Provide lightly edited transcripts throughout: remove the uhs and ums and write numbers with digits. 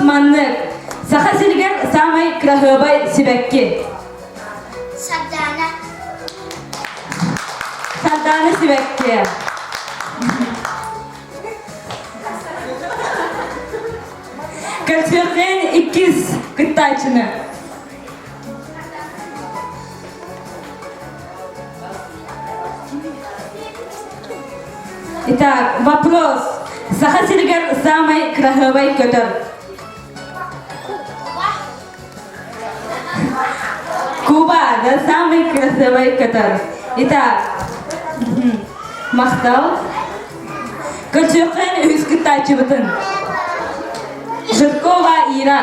маннык. Саха сиригэр саамай кыраһыабай сибэкки. Сардаана. Сардаана сибэкки. Көрсүөххин иккис кыттааччыны. Итак, вопрос. Саха сиригэр самай кыраһыабай көтөр. Куба, да, самый красивый көтөр. Итак, махтал. Көрсүөххин үһүс кыттааччыбытын. Жиркова Ира.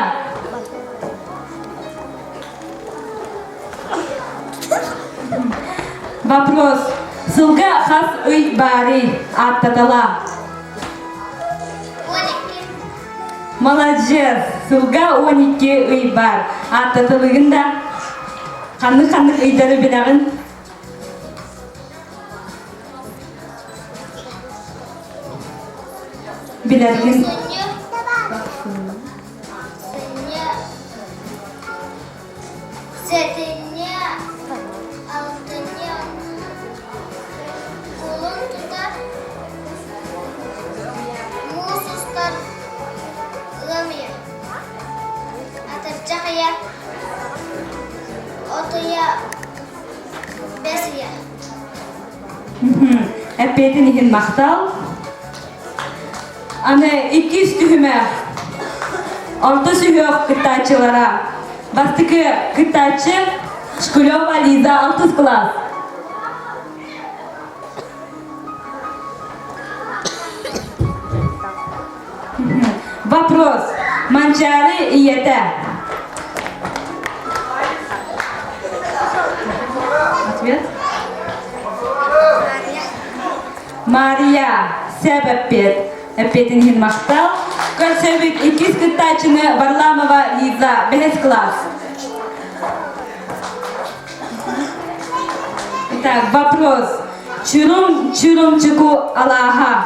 Вопрос. Сылга хас ый баарый ааттатала? Маладьыас! Сылга 12 ый баар. Ааттатылыгын да ханнык-ханнык ыйдары билэҕин? Билэргин. Сэтинньи, алтынньы, кулун тутар, муус устар, ыам ыйа, атырдьах ыйа, от ыйа, бэс ыйа. Эппиэтин иһин махтал. Аны иккис түһүмэх. Орто сүһүөх кыттааччылара. Бастакы кыттааччы Шкулева Лиза, алтыс кылаас. Вопрос. Манчаары ийэтэ. Ответ. Мария, сөп эппиэт. Эппиэтин иһин махтал. Көрсөбүт иккис кыттааччыны Варламова Лиза, бэһис класс. Итак, вопрос. Чурум чурумчуку алааһа.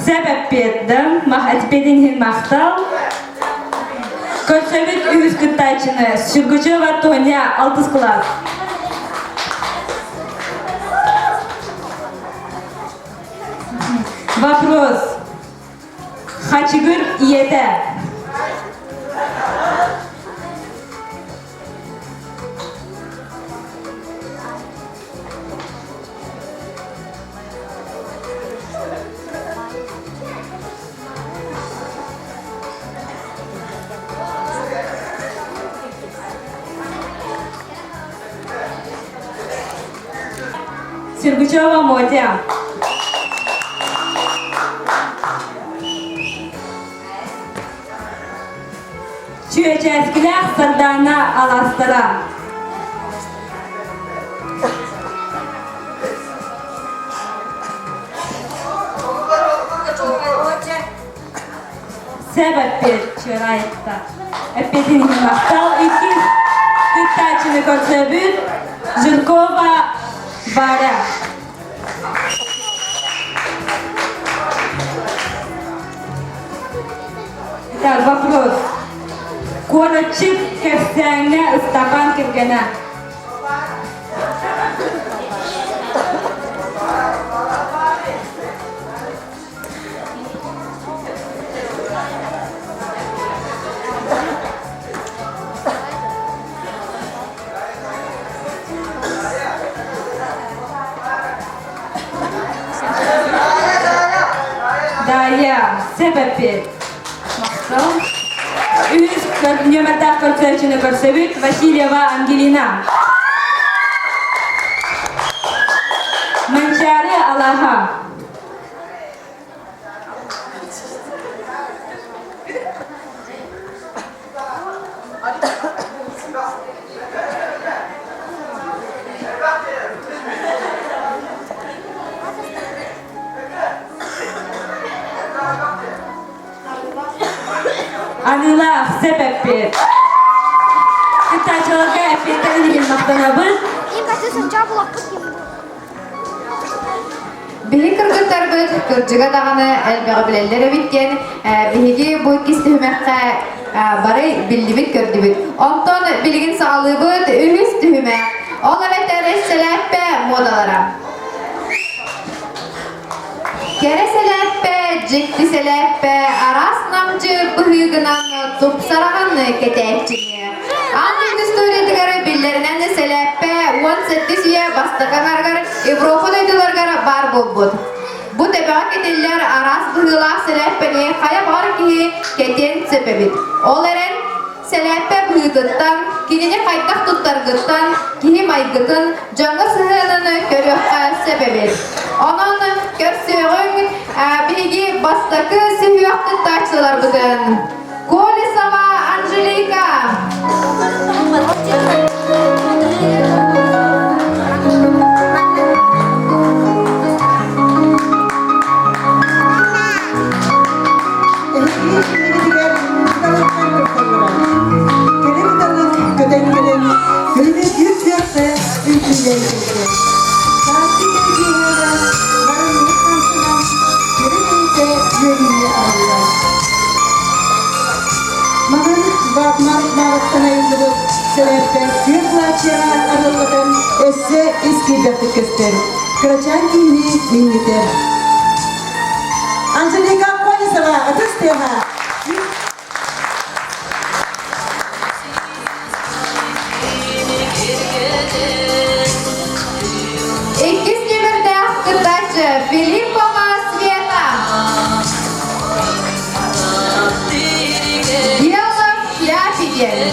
Сөп эппиэт да, мах эппиэтин иһин махтал. Көрсөбүт үһүс кыттааччыны Сюргучева Тоня, алтыс кылаас. Вопрос. Хачыгыр ийэтэ. Сергучева Мотя. Чүөчээскилээх Сардаана алаастара. Сөп эппиэт Чыраайта. Эппиэтин иһин махтал. Иккис кыттааччыны көрсөбүт Жиркова Варя. Итак, вопрос. Куораччык кэпсээҥҥэ Ыстапаан кэргэнэ. Дайа, сэбэппит. Махтал. Үһүс нүөмэрдээх көрсөөччүнү көрсөбүт Васильева Ангелина. Манчаары алаһа. Аныылаах сөп эппиэт. Кыттааччыларга эппиэттэрин иһин махтанабын. Биһиги кыргыттарбыт кырдьыга даҕаны элбэҕи билэллэр эбит диэн биһиги бу иккис түһүмэххэ бары биллибит-көрдүбүт. Онтон билигин саҕалыыбыт үһүс түһүмэх. Ол эбэтэр сэлээппэ муодалара. Кэрэ сэлээппэ, дьикти сэлээппэ араас намчы быһыыгынан тупсараҕын кэтээччини. Аан дойду историятыгар биллэринэн сэлээппэ 18 үйэ бастакы аҥарыгар Европа дойдуларыгар баар буолбут. Бу төбөҕө кэтиллэр араас быһыылаах сэлээппэни хайа баҕар киһи кэтиэн сөп эбит. Ол эрэн Сэлээппэ быһыытыттан, кинини хайдах туттаргыттан, киһи майгытын, дьоҥҥо сыһыанын көрүөххэ сөп эбит. Онон көрсүөҕүҥ биһиги бастакы сүһүөх кыттааччыларбытын Колесова Анжелика! Эһиги иннигитигэр кыталыктар кытталлара. Кэлин кыталык көтөн кэлэн, күнү күп-күөххэ үҥкүүлээн кэллэ. Сааскы кэлгиэһэҕэ барыммыт хамсанан, сүрүн эйгэ үөрүүнү аҕалла. Маҥан баатман мааҕыттан айыллыбыт сэлээппэ күөх лааччыйаҕа арыллатан өссө ис киирбэхтик көстөр, кырачаан киһини минньитэр. Анжелика Колесова, ытыс тыаһа. Иккис нүөмэрдээх кыттааччы Филиппова Света. Дело в шляпе диэн.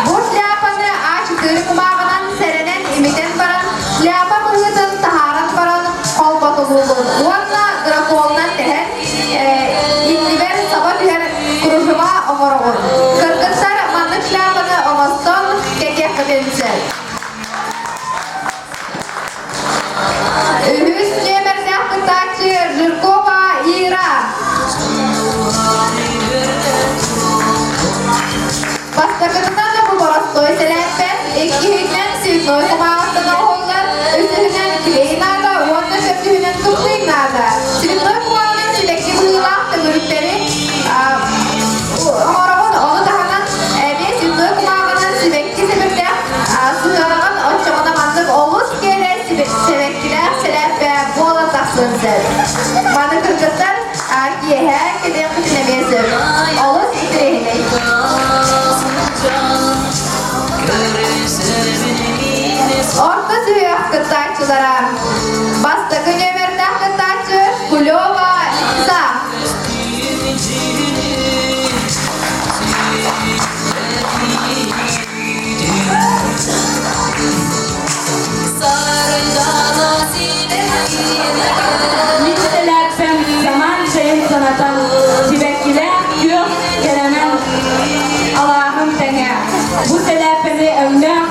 Бу шляпаны А4 кумааҕынан сэрэнэн имитэн баран, шляпа быһыытын таһааран баран холботулуулун уонна графонунан тэһэн иннибэр саба түһэр кружева оҥороҕун. Кыргыттар маннык шляпаны оҥостон кэтиэххитин сөп. Үһүс нүөмэрдээх кыттааччы Жиркова Ира. Бастакытынан бу боростуой сэлээппэ, иккиһинэн цветной кумааҕыттан оҥоһуллар, үсүһүнэн клей наада уонна төрдүһүнэн кыптый наада. Цветной кумааҕынан сибэкки быһыылаах төгүрүктэри оҥороҕун, ону таһынан эмиэ цветной кумааҕынан сибэкки сэбирдэх сыһыараҕын, оччоҕуна маннык олус кэрэ сибэккилээх сэлээппэ буолан тахсыан сөп. Маны кыргыттар киэһэ кэлиэхпитин эмиэ сөп. Олус интэриэһинэй. Орто сүһүөх кыттааччылара Бастакы нүөмэрдээх кыттааччы Кулева Лиза. Мин сэлээппэм самаан сайын санатан, сибэккилээх күөх кэрэмэн алааһым тэҥэ. Бу сэлээппэни өҥнөөх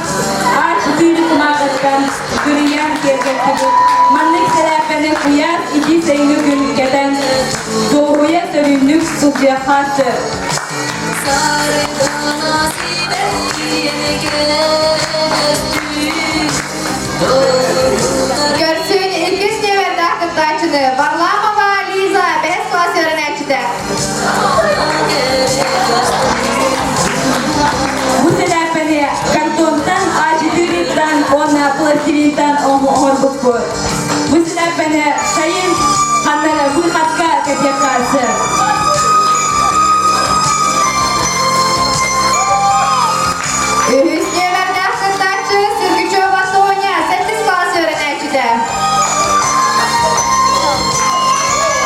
А4 кумааҕыттан кырыйан киэргэттибит. Маннык сэлээппэни куйаар ити сайыҥҥы күн кэтэн, дуоһуйа сөрүүннүк сылдьыахха сөп. Көрсүн иккис нүөмэрдээх кыттааччыны Варламова Лиза бэһис класс үөрэнээччитэ. Бу сэлээппэни картонтан, А4-тан уонна пластилинтан оҥорбуппут. Бу сэлээппэни сайын ханна эрэ быыхатка кэтиэххэ сөп. Үһүс нүөмэрдээх кыттааччы Сергучева Соня сэттис класс үөрэнээччитэ.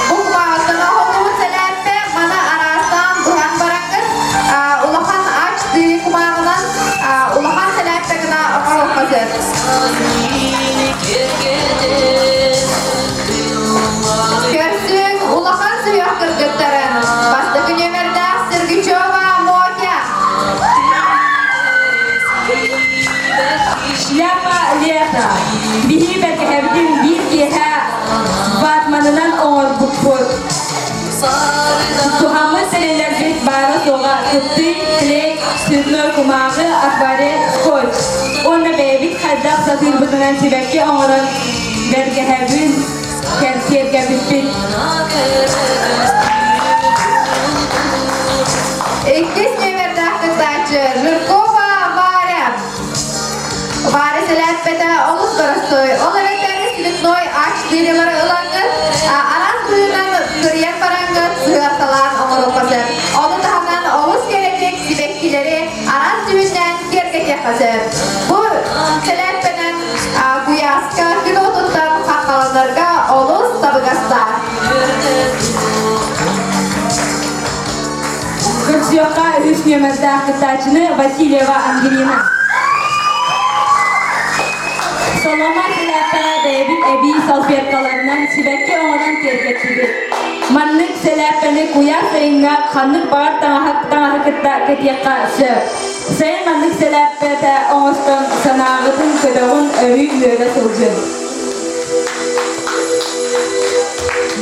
Бу кумааҕыттан оһоллубут сэлээппэ маны араастаан быһан бараҥҥыт улахан ач тыы кумааҕынан улахан сэлээппэ гына оҥоруохха сөп. Көрсүҥ улахан сүһүөх кыргыттарын бастакы нүөмэрдээх Сергучева Мотя. Шляпа лето. Биһиги бэргэһэбитин биир киэһэ ватманынан оҥорбуппут. Туһаммыт тэриллэрбит баара-суоҕа кыптый, клей, цветной кумааҕы, акварель, скотч. Уонна бэйэбит хайдах сатыырбытынан сибэкки оҥорон бэргэһэбин. киэргэппиппит. Иккис нүөмэрдээх кыттааччы Жиркова Варя. Варя сэлээппэтэ олус боростуой. Ол эбэтэр цветной А4-лары ылаҥҥыт, араас быһыынан кырыйан бараҥҥыт сыһыарталаан оҥоруохха сөп. Ону таһынан олус кэрэтик сибэккилэри араас дьүһүннээн киэргэтиэххэ сөп. Бу сэлээппэнэн куйааска күн уотуттан хаххаланарга олус табыгастаах. Көрсүөххэ үһүс нүөмэрдээх кыттааччыны Васильева Ангелина. Соломо сэлээппэҕэ бэйэбит эбии салфеткаларынан сибэкки оҥорон киэргэттибит. Маннык сэлээппэни куйаас сайыҥҥа ханнык баҕар таҥаһы, таҥаһы кытта кэтиэххэ сөп. Сайын маннык сэлээппэтэ оҥостон санааҕытын көтөҕүн өрүү үөрэ сылдьыҥ.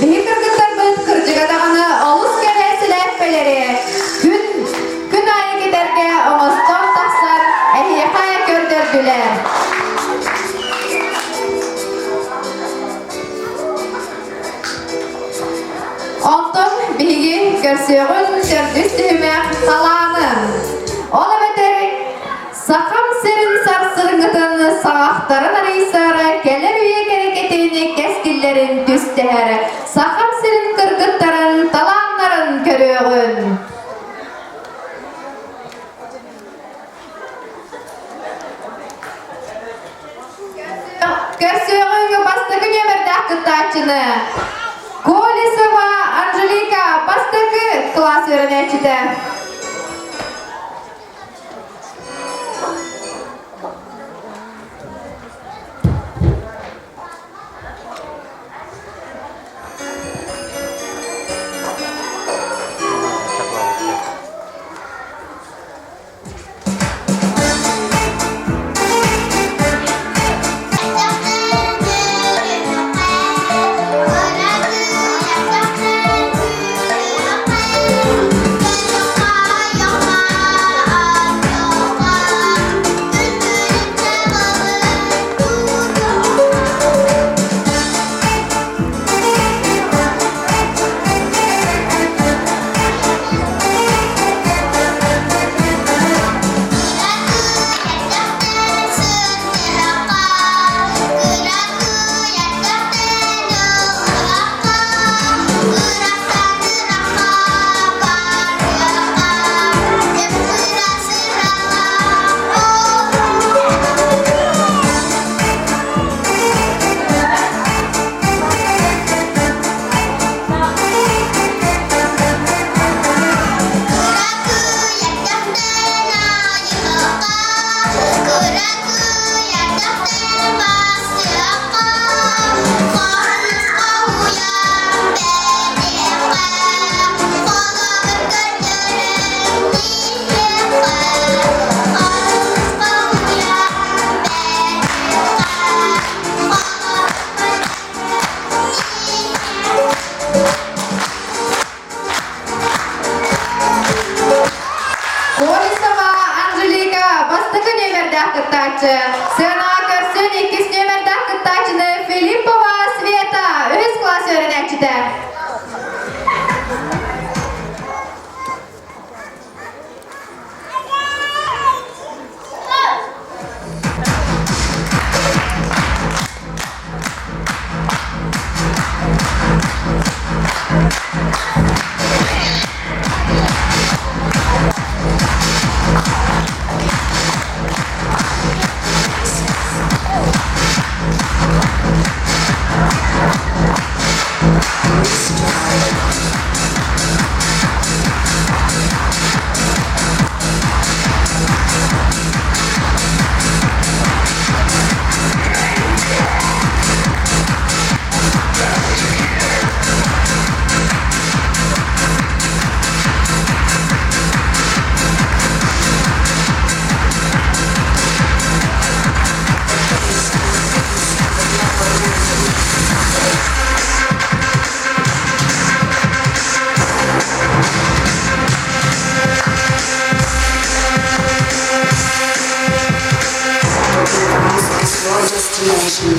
Биһи кыргыттарбыт кырдьыга даҕаны олус кэрэ сэлээппэлэри күн, күн аайы кэтэргэ оҥостон тахсар эһиэхэ көрдөрдүлэр. Онтон биһиги көрсүөҕүн төрдүс түһүмэх талааны. Ол эбэтэр Сахам сирин сарсыҥҥытын саҕахтарын арыйсар, кэлэр үйэ кэрэкэтин кэскиллэрин түстэһэр, Сахам сирин кыргыттарын талааннарын көрүөҕүн. Көрсүөҕүҥ бастакы нүөмэрдээх кыттааччыны Колесова Анжелика бастакы кылаас үөрэнээччитэ. Колесова Анжелика бастакы нүөмэрдээх кыттааччы. Сыанаҕа көрсөн иккис нүөмэрдээх кыттааччыны Филиппова Света үһүс кылаас үөрэнээччитэ. Your destination.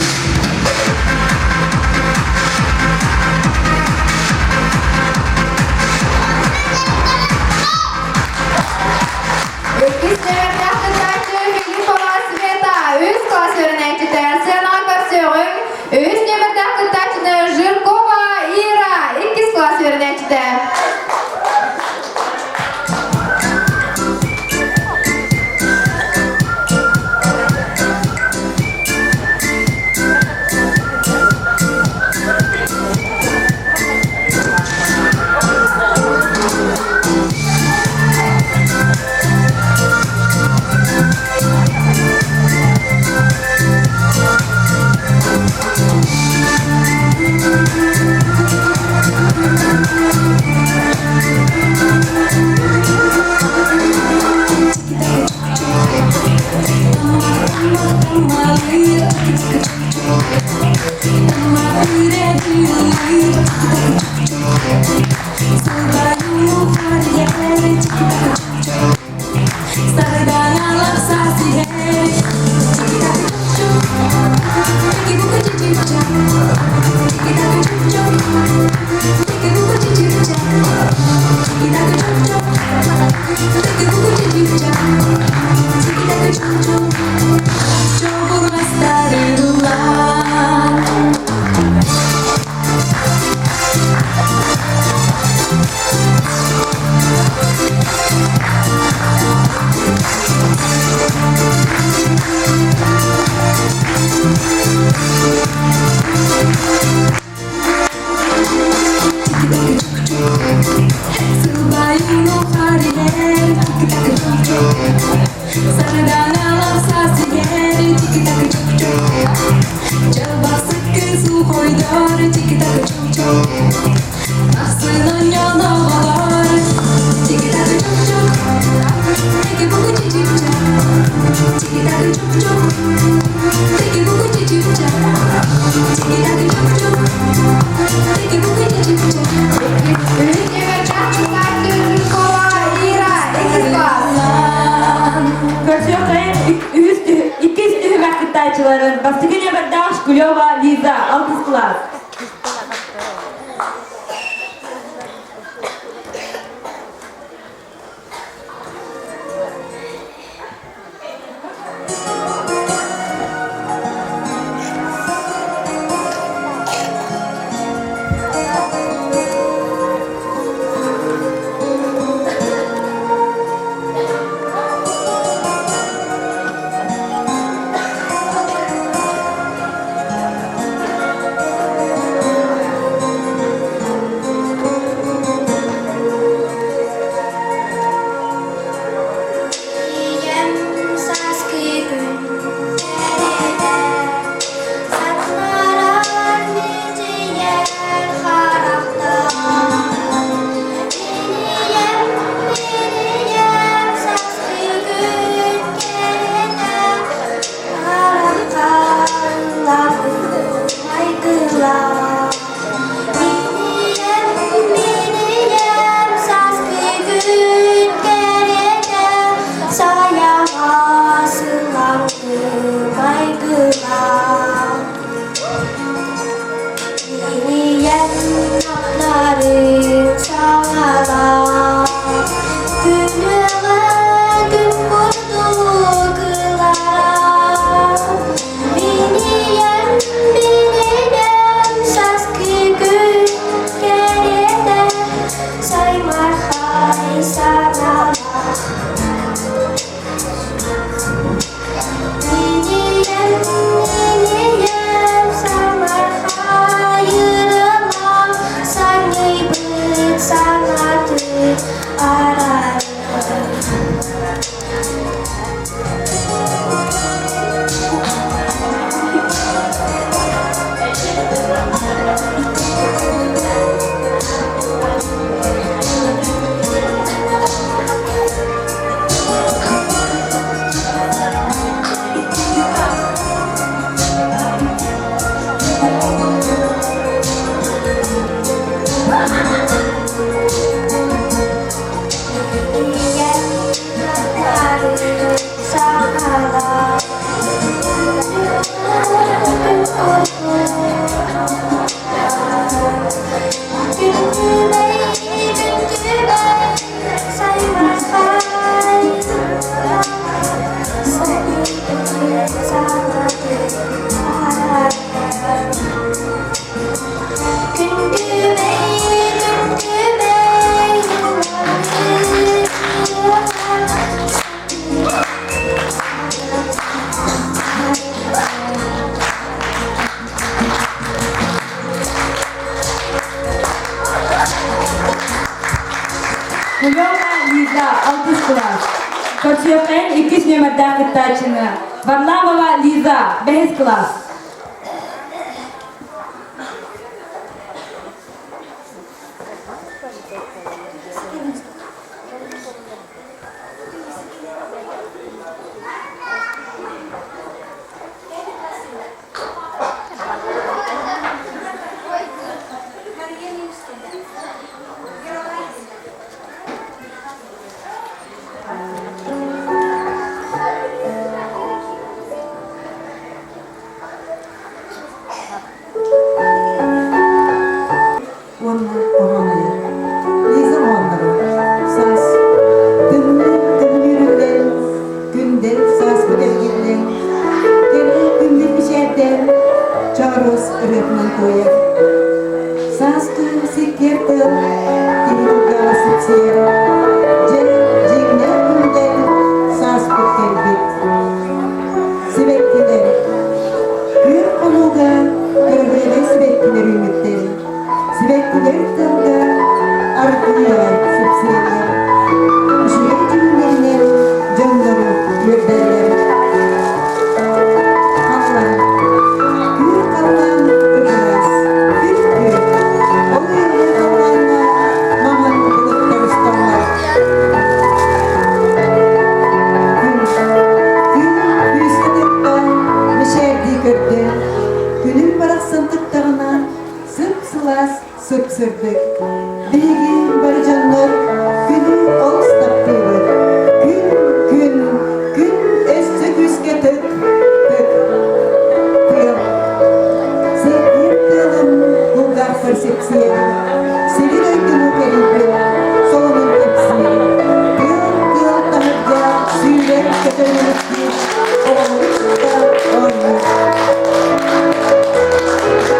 Жукова Ира, иккис класс. Көрсүөххэйин үһүс иккис түһүмэх кыттааччыларын бастакы нүөмэрдээх Шкулева Лиза, алтыс класс. Ийэм сааскы күн кэрэтэ, сатмарар мичийэр харахтаах. Минийэм, минийэм сааскы күн кэрэтэ, харахтаах майгылаах. Минийэм, минийэм сааскы күн кэрэтэ, сайаҕас ыллаҥкы майгылаах. Минийэм нарын саҥалаах, күнүөҕэ күн курдук ылара. Минийэм, минийэм сааскы күн кэриэтэ, саймархай санаалаах. Минийэм, минийэм самархай ырылаах, санньыйбыт санаатын араарар. Кулева Лиза, алтыс класс. Көрсүөххэйин иккис нүөмэрдээх кыттааччыны Варламова Лиза, бэһис класс. Кэрэ күммүт мичээрдээн, чооруос ырыатынан туойар. Сааскы сиккиэр тыал киһи кулгааҕа сипсийэр. Дьэ, дьиҥнээх күндэл сааспыт кэлбит. Сибэккилэр. Күөх хонууга кыргыдай сибэккилэр үүммүттэр. Сибэккилэр тылга аргыый сипсийэллэр. Үчүгэй дьүһүннэринэн дьоннору үөрдэллэр. Халлаан. Күөх халлаан ыраас, күп-күөх. Ол үөһэ халлааҥҥа маҥан былыттар усталлар. Күн. Күн күүскэ тыкта, мичээрдии көрдө. Күнүм барахсан тыктаҕына, сып-сылаас, сып-сырдык. Биһиги бары дьоннор күнү олус таптыыбыт. Күн, күн, күн өссө күүскэ тык, тык, тыал. Сирдиир тыалым кулгаахпар сипсиэр, сири дойдуну кэрийбит, солунун кэпсиир. Тыал, тыал таһырдьа сүүрэр көтөр өлүктүүр, оҕолору кытта оонньуур.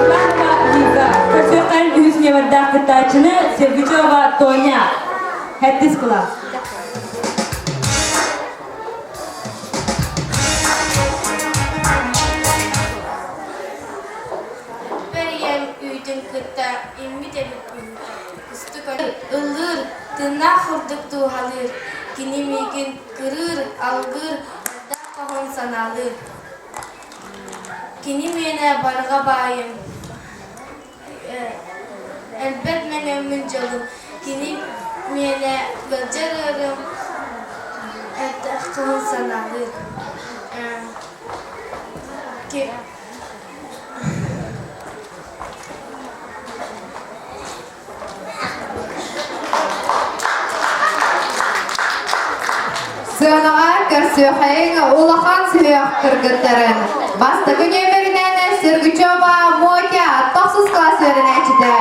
Варвара Лиза, көрсүөххэ үһүс нүөмэрдээх кыттааччыны Сергучева Тоня. Хэттис кылаас. Бэрийэн үүтүн кытта иммит эбиппин. Кустук ыллыыр, тыыннаах курдук дууһалыыр, кини миигин кырыыр, алгыыр, элбэх хоһоон санаалыыр. Кини миэнэ барҕа баайым, элбэт мэҥэммин дьолум, кини миэнэ ыалдьар ыарыым, элбэх хоһоон санаалыыр. Сыанаҕа көрсүөхэйиҥ улахан сүһүөх кыргыттарын. Бастакы нүөмэринэн Сергучева Мотя, тохсус класс үөрэнээччитэ.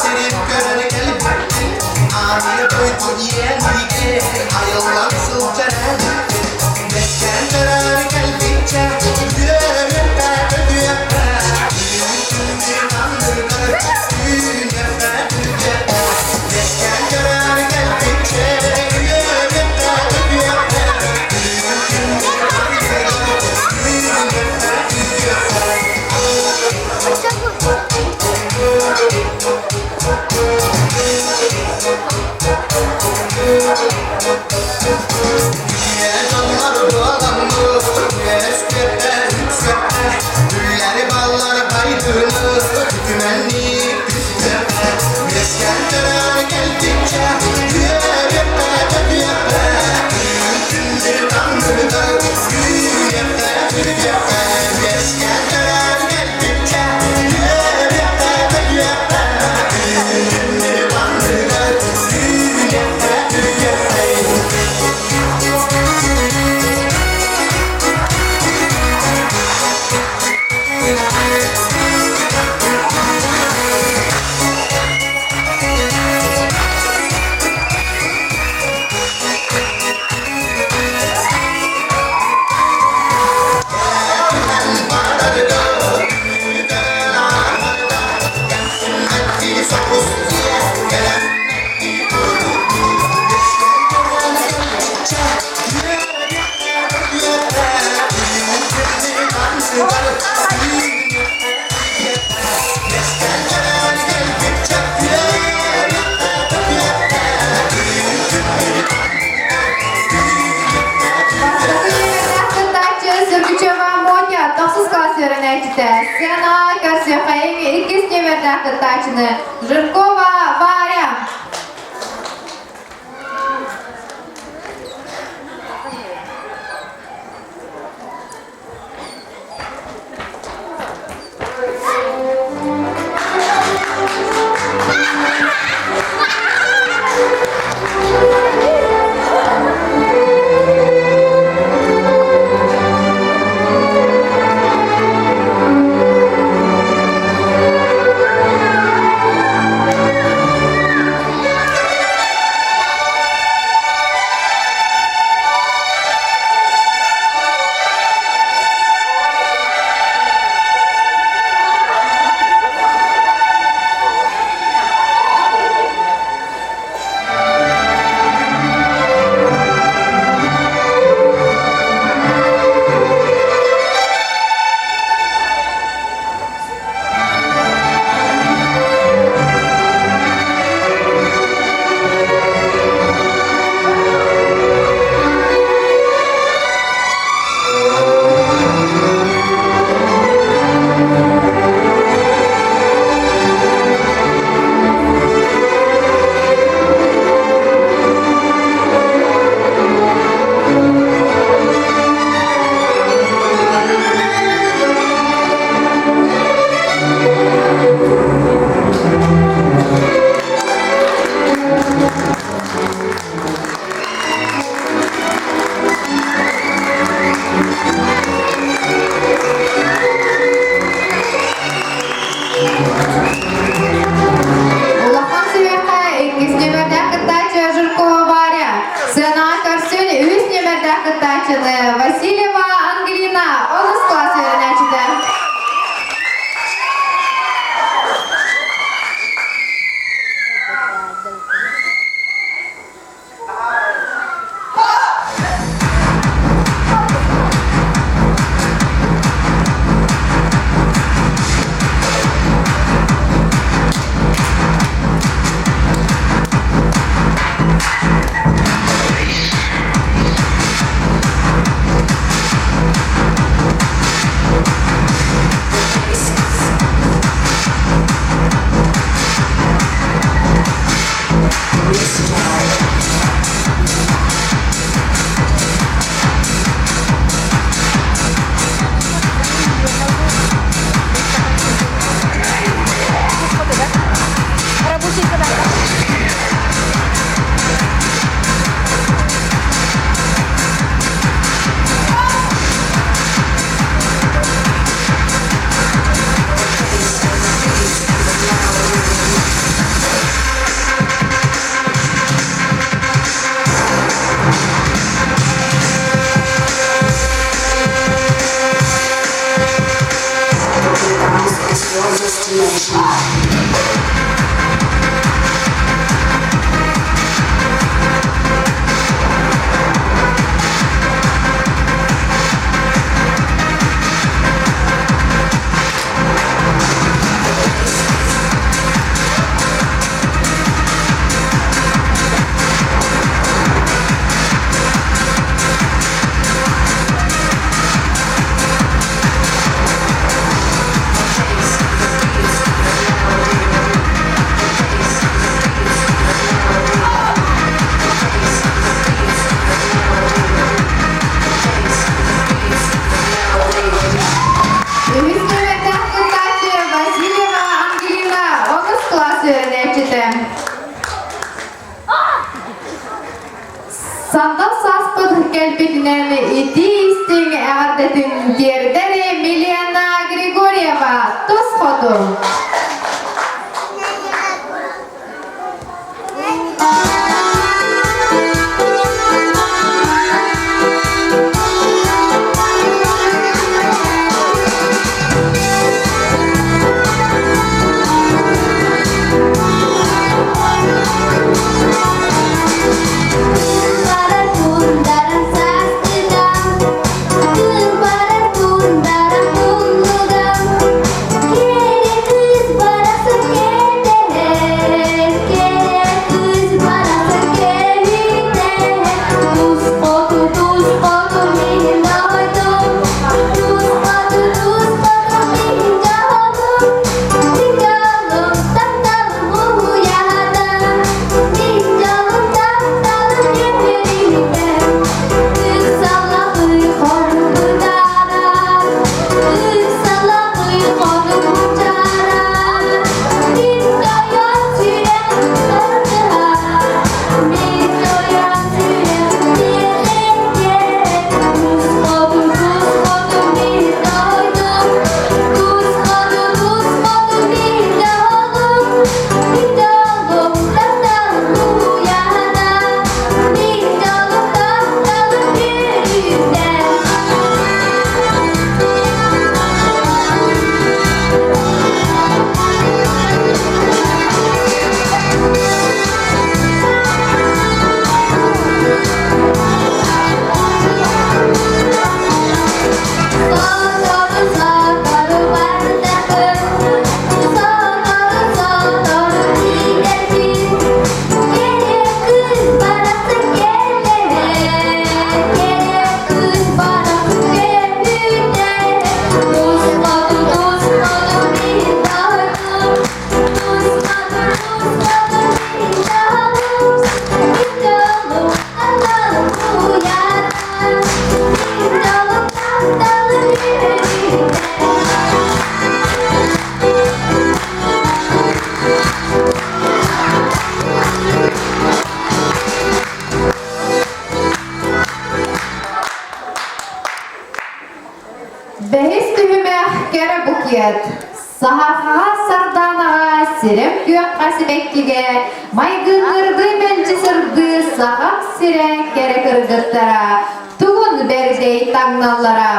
Сирин көрөн кэлбиппин, ааныы дойду иэнигэ айыллан сылдьар эбиппин. Бэскэн төрөөн кэлбиччэ, үөрүөххэ, көтүөххэ, түүн анныгар түүнүөххэ, түргэххэ. Бэскэн төрөөн кэлбиччэ, үөрүөххэ, көтүөххэ, түүн анныгар түүнүөххэ, түргэххэ. Бастакы нүөмэрдээх кыттааччы Сергучева Мотя, тохсус класс үөрэнээччитэ. Сценаҕа көрсүөххэйиҥ иккис нүөмэрдээх кыттааччыны Жиркова Варя. destination. Үһүс нүөмэрдээх кыттааччы Васильева Ангелина онус кылаас үөрэнээччитэ. Сандал сааспыт кэлбитинэн итии-истиҥ эҕэрдэтин тиэрдэр Милена Григорьева тус хоту. Бэһис түһүмэх кэрэ букет. Саһархаҕа сардаанаҕа сирэм күөххэ сибэккигэ майгыннырдыы мэлдьи сырдыы сахам сирэ кэрэ кыргыттара тугун бэрдэй таҥналлара.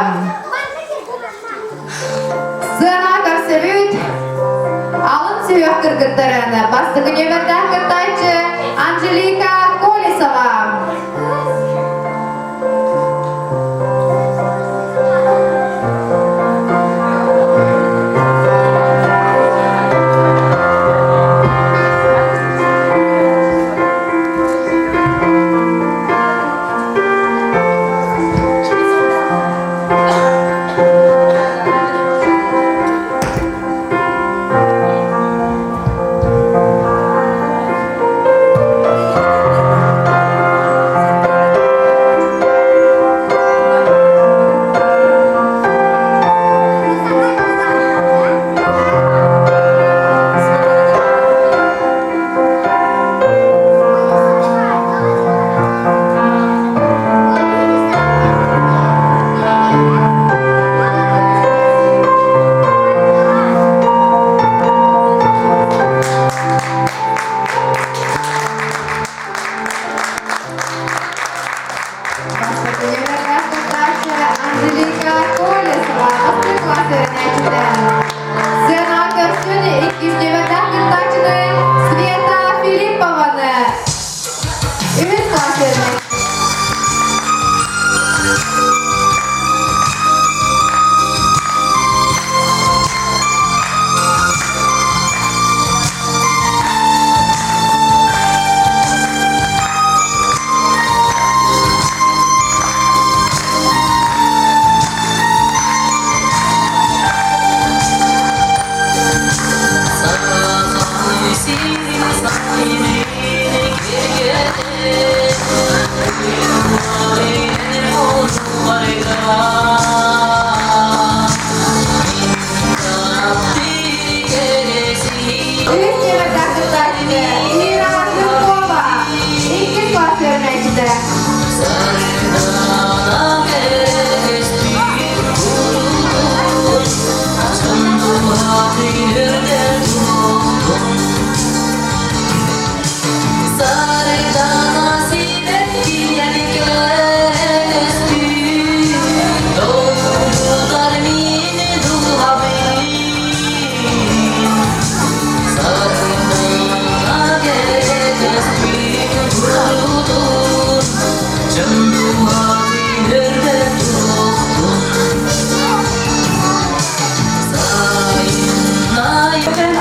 Сыана көрсөбүт алын сүһүөх кыргыттарын бастакы нүөмэрдээх кыттааччы Анжелика Колесова.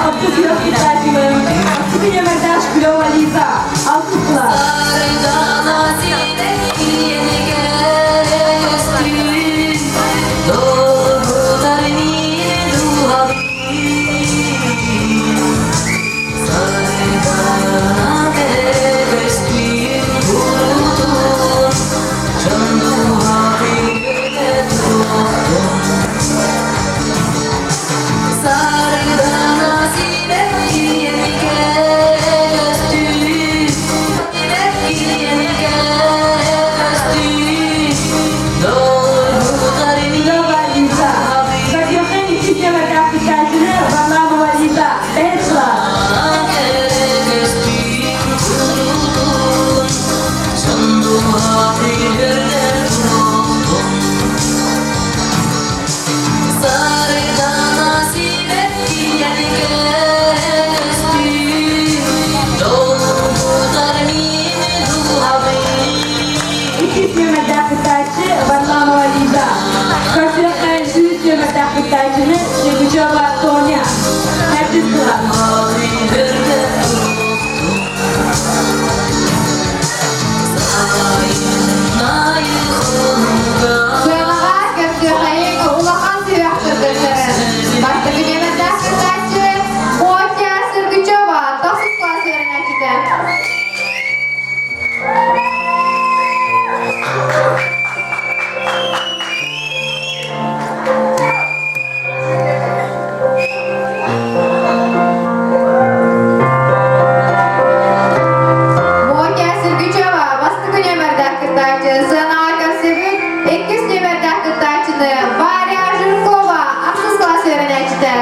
Орто сүһүөх кыттааччыны Бастакы нүөмэрдээх Шкулева Лиза, алтыс кылаас. Шкулева Лиза. Көрдүөххэ иккис нүөмэрдээх кыттааччыны Варламова Лиза, бэһис кылаас. Иккис нүөмэрдээх кыттааччы Варламова Лиза. Көрсүөххэ үс нүөмэрдээх кыттааччыны Сергучева Тоня. Төрдүс кылаас. Сыанаҕа көрсүөхэйиҥ улахан сүһүөх кыргыттары. Бастакы нүөмэрдээх кыттааччы Мотя Сергучева, тохсус кылаас үөрэнээччитэ. Мотя Сергучева, бастакы нүөмэрдээх кыттааччы. Сыанаҕа көрсүбүт иккис нүөмэрдээх кыттааччыны Варя Жиркова, ахсыс кылаас үөрэнээччитэ.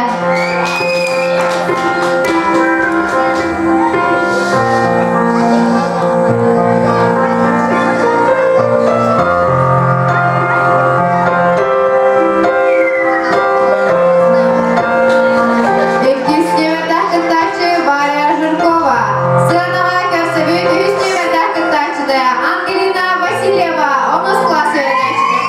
Иккис нүөмэрдээх кыттааччы Варя Жиркова. Сыанаҕа көрсүбүт үһүс нүөмэрдээх кыттааччыны Ангелина Васильева, онус кылаас үөрэнээччитэ.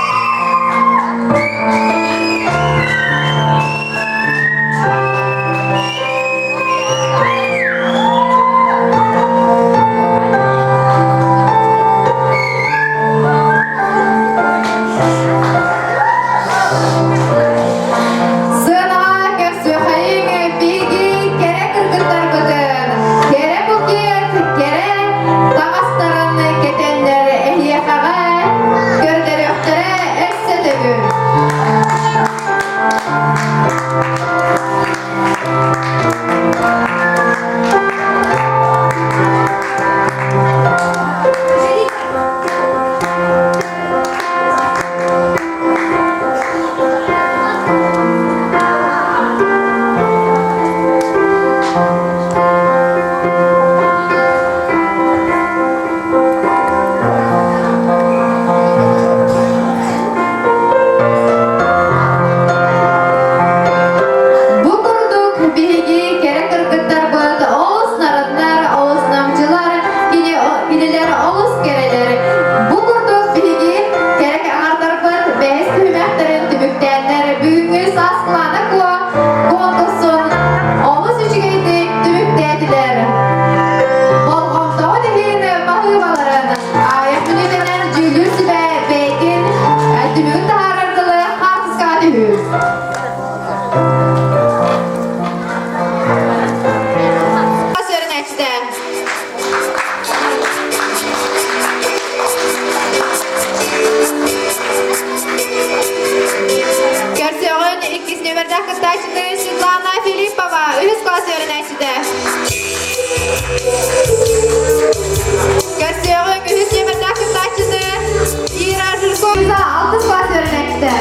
Сыанаҕа көрсүөхэйиҥ биһиги кэрэ кыргыттарбытын, кэрэ букет, кэрэ таҥастарын кэтэннэр эһиэхэҕэ көрдөрүөхтэрэ өссө төгүл. Бу курдук биһиги кэрэ кыргыттарбыт олус нарыннар, олус намчылар, кинилэр олус кэрэлэр. Бу курдук биһиги кэрэ аҥардарбыт бэһис түһүмэхтэрин түмүктээннэр бүгүҥҥү Сааскылаана Куо конкурсун олус үчүгэйдик түмүктээтилэр. Болҕомтоҕут иһин баһыыбаларын аҕыйах мүнүүтэнэн дьүүллүүр сүбэ бэйэтин түмүгүн таһаарар дылы хаартыскаҕа түһүү. Үөрэнээччитэ. Көрсүөҕүн иккис нүөмэрдээх кыттааччыны Светлана Филиппова, үһүс класс үөрэнээччитэ. Көрсүөҕүн үһүс нүөмэрдээх кыттааччыны Ира Жиркова, алтыс класс үөрэнээччитэ.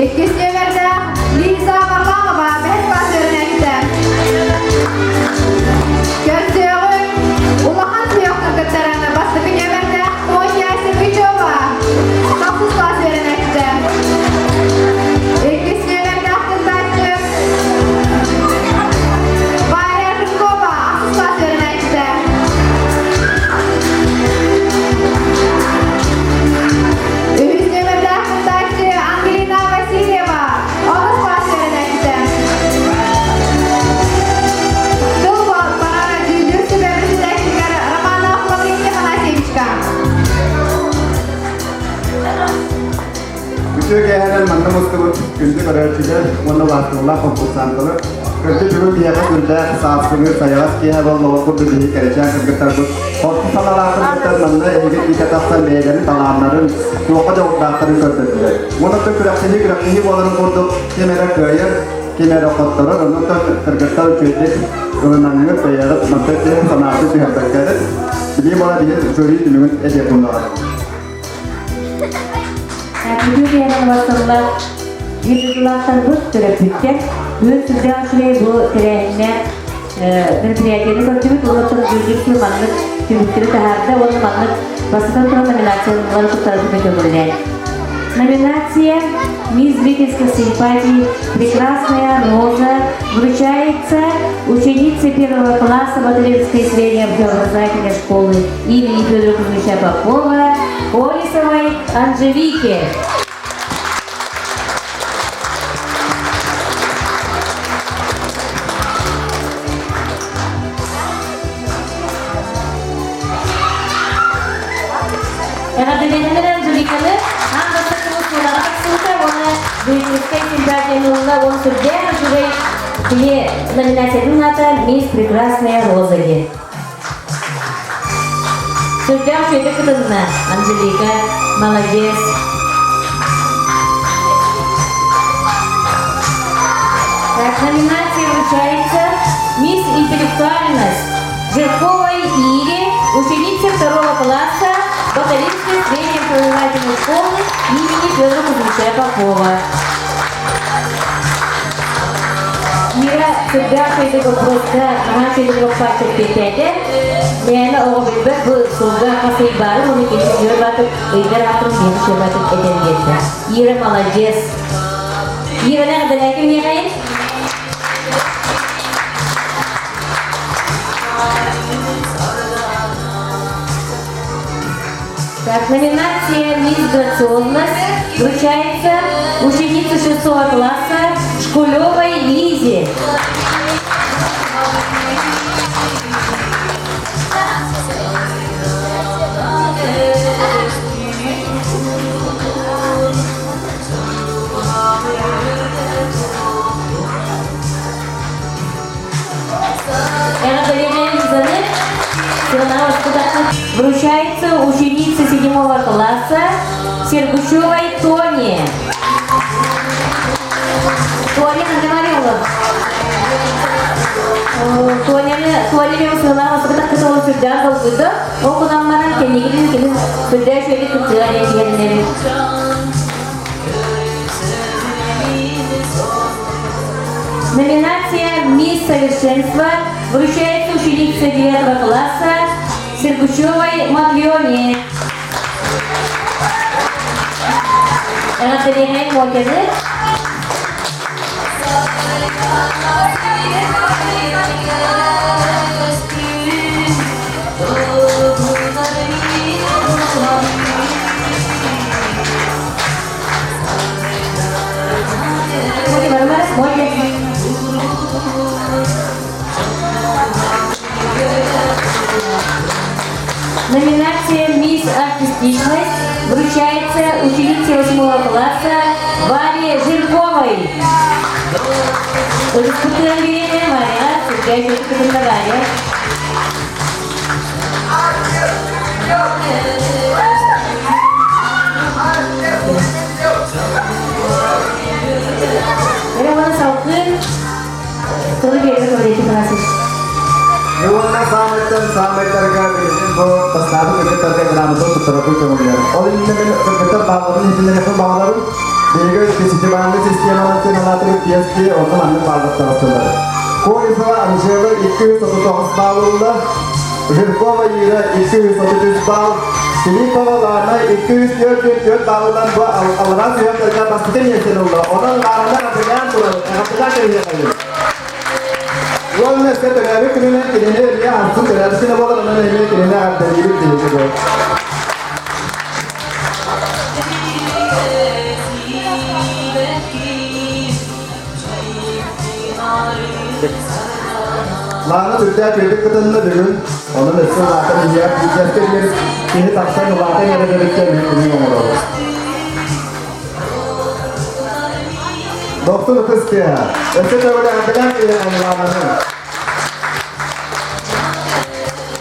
Иккис нүөмэрдээх Лиза Варламова, бэһис класс үөрэнээччитэ. Көрсүөҕүҥ улахан сүһүөх кыргыттарын бастакы нүөмэрдээх Тоня Сергучева, тохсус класс үөрэнээччитэ. Иккис нүөмэрдээх кыттааччы Үтүө киэһэнэн манна мустубут күндү көрөөччүлэр уонна убаастабыллаах конкурсанттар. Кырдьык бүгүн биһиэхэ сүрдээх сааскыны сайаҕас киэһэ буолла ол курдук биһиги кэрэчээн кыргыттарбыт хорсун санаалаах кыргыттар манна эһиги иитэ тахсан бэйэлэрин талааннарын, туохха дьоҕурдаахтарын көрдөрдүлэр. Уонна оттон күрэхтэһии күрэхтэһии буоларын курдук ким эрэ кыайар, ким эрэ хотторор, онон кыргыттар үчүгэйдик ылынаҥҥыт бэйэҕит мантан түһэн санаатын түһэрбэккэҕит билии буола биһи жюри түмүгүн этиэх буоллаҕа. Бүтүү киэһэ бастыллар биир дойдулаахтарбыт төрөппүттэр күөн сүрдээх үчүгэй бу тэрээһиннээх мероприятиены көрдүбүт уонна дьүүллүүр маннык түмүктэри таһаарда уонна маннык бастатан туран номинациялары туттарбыт көҥүллээн. Номинация «Мисс зрительской симпатии Прекрасная роза» вручается ученице первого класса Баталинской средней общеобразовательной школы имени Федора Кузьмича Попова Колесовой Анжелике. Эҕэрдэлиэхинэн Анжеликаны аан бастакы оскуолаҕа тахсыбыта уонна Бүлүүскэй симпатияны ылла уон сүрдээх үчүгэй кини номинациятын аата «Мисс Прекрасная Роза» диэн. Сүрдээх үчүгэйдик кытынна Анжелика, молодец. Так, номинация вручается «Мисс Интеллектуальность» Жирковой Ире, ученице второго класса Баталинской средней образовательной школы имени Федора Кузьмича Попова. Ира сүрдээх үчүгэй боппуруоска наһаа үчүгэй боппааччы эппиэттээтэ. Мээнэ оҕо билбэт бу сылга хас ый баарын уонна кини үөр баатыр ыйдар аатын миэхэ сүөбэтин этэн биэрдэ. Ира молодец. Ираны эҕэрдэлээтим миэхэйин. Так, номинация «Мисс Грациозность» вручается ученице шестого класса Шкулевой Лизе. Вручается ученице седьмого класса Сергучевой Тоне. Тоня Андемарилова. Тоняны Тоня сыллаах сыбытах кытылын сүрдээх долгуйда. Ол гынан баран кэннигин кини сүрдээх үчүгэйдик кыттыа диэн Номинация «Мисс Совершенство» вручается ученице 9 класса Сергучевой Матрёне. Эҕэрдэлиэҕэй Мотяны. Номинация «Мисс Артистичность» вручается ученице 8 класса Варе Жирковой. Испытание Варя, Сергей Варя. Эрэ салгын тылы биэрэ көрдейти Фанасич. Уонна саамайтан саамайтарга билигин бу бастаабы кыргыттарга грамота туттарарбын көҥүллэр. Ол иннинэ мин кыргыттар баалларын иһитиннэриэхпин баҕаларым. Биһиги десятибалльнай системанан сыаналаатыбыт PSP онно маннык бааллар таҕыстылар. Колесова Анжела 239 балл ылла. Жиркова Ира 233 балл, Филиппова Лана 244 баллынан бу аллараа сүһүөхтэргэ бастакы миэстэни ылла. Онон Лананы ардыгаан турар, ардыгаан кэриһиэхэйин. Уонна өссө төрөөбүт күнүнэн кинини эмиэ ахсын төрөөбүт күнэ буолар, онон эмиэ кинини ардыйбыт диэки буол. Лаана сүрдээх үөдүк кытынна бүгүн, онон өссө улаатан иһиэх биирдэстэ диэн киһи тахсан улаатан эрэр эбиттэн мин оҥоробут. Дохсун ытыс тыаһа. Өссө төгүл эҕэрдэлээн киһиэхэ Милананы.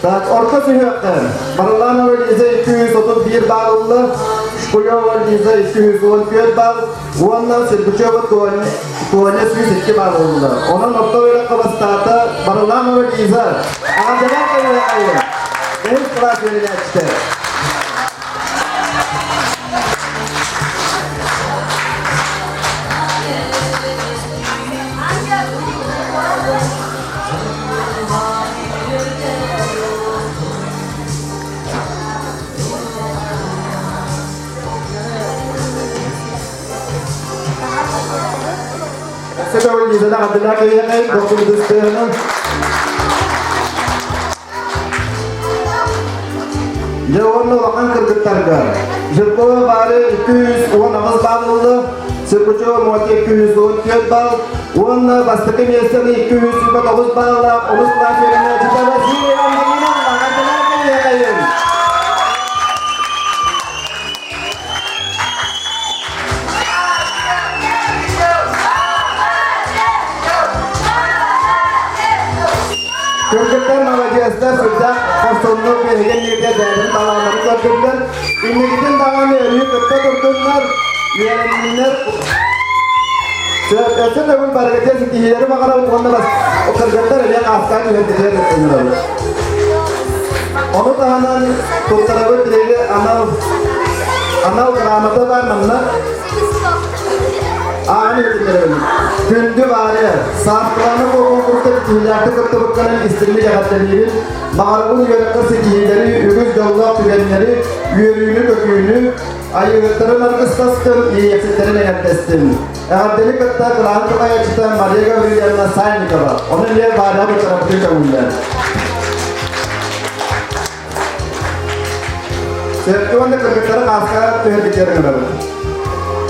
Так, орто сүһүөххэ Барыланова Лиза 231 балл ылла, Шкулева Лиза 214 балл уонна Сергучева Тоня 102 балл ылла. Онон орто үөрэххэ бастаата Барыланова Лиза. Эҕэрдэлээн кэлиэххэйин. Бэһис кылаас үөрэнээччитэ. Сэтэ Лиза Абдулла кэлиэхэй, документыстыынан. Дьэ уонна улахан кыргыттарга Жиркова баары 218 балл ылла, Сергучева Моти 214 балл уонна бастакы миэстэни 229 баллаах онус кылаас үөрэнээччитэ Василий Ивановна Антонов кэлиэхэйин. Кыргыттар маладьыастар сүрдээх хорсуннук биһиги иннигитэ бэйэлэрин талааннарын көрдүллэр. Инникитин даҕаны өрүү кытта турдуннар, үөрэнниннэр. Өссө төгүл барыгытыгар ситиһиилэри баҕарабыт уонна кыргыттар эмиэ аастаан түһэрбитигэр ыҥырабыт. Ону таһынан туттарабыт биһиги анал анал грамота бар манна Аан иһитиннэрэбин. Күндү баарыа, Сааскылаана куонкурска ситиһиилээхтик кыттыбыккынан истиҥник эҕэрдэлиибин. Баҕарабын үөрэххэ ситиһиилэри, үгүс дьоллоох түгэннэри, үөрүүнү-көтүүнү, айыыһыттарын аргыстастын, иэйэхситтэрин эҥэрдэстин. Эҕэрдэни кытта кылаан салайааччыта Мария Гаврильевна Сальникова. Ону эмиэ Варя Бочаровтыы көҥүллэр. Сөпкө уонна кыргыттары хааска түһэрбитигэр ыҥырабыт.